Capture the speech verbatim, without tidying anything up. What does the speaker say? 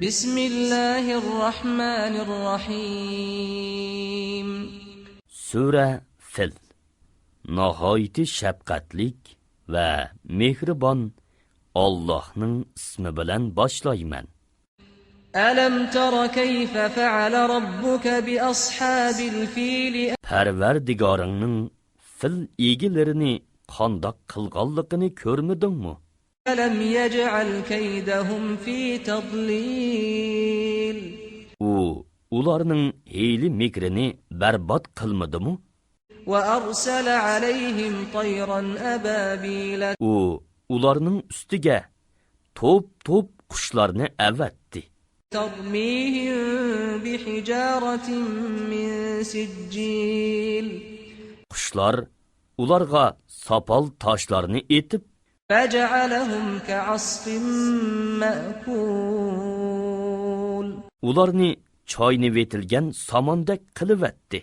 بسم الله الرحمن الرحيم. سۈرە فىل. ناھايىتى شەپقەتلىك ۋە مېھرىبان ئاللاھنىڭ ئىسمى بىلەن باشلايمەن. ألم تر كيف فعل ربك بأصحاب الفيل؟ پەرۋەردىگارىڭنىڭ فىل ئىگىلىرىنى قانداق قىلغانلىقىنى كۆرمىدىڭمۇ؟ ألم يجعل كيدهم في تضليل؟ ئۇ ئۇلارنىڭ ھىيلە-مىكرىنى بەربات قىلمىدىمۇ؟ وأرسل عليهم طيرا أبابيل. ئۇ ئۇلارنىڭ ئۈستىگە توپ-توپ قۇشلارنى ئەۋەتتى. ترميهم بحجارة من سجيل. قۇشلار ئۇلارغا ساپال تاشلارنى ئېتىپ، فجعلهم كعصف مأكول. ئۇلارنى چاينىۋېتىلگەن ساماندەك قىلىۋەتتى.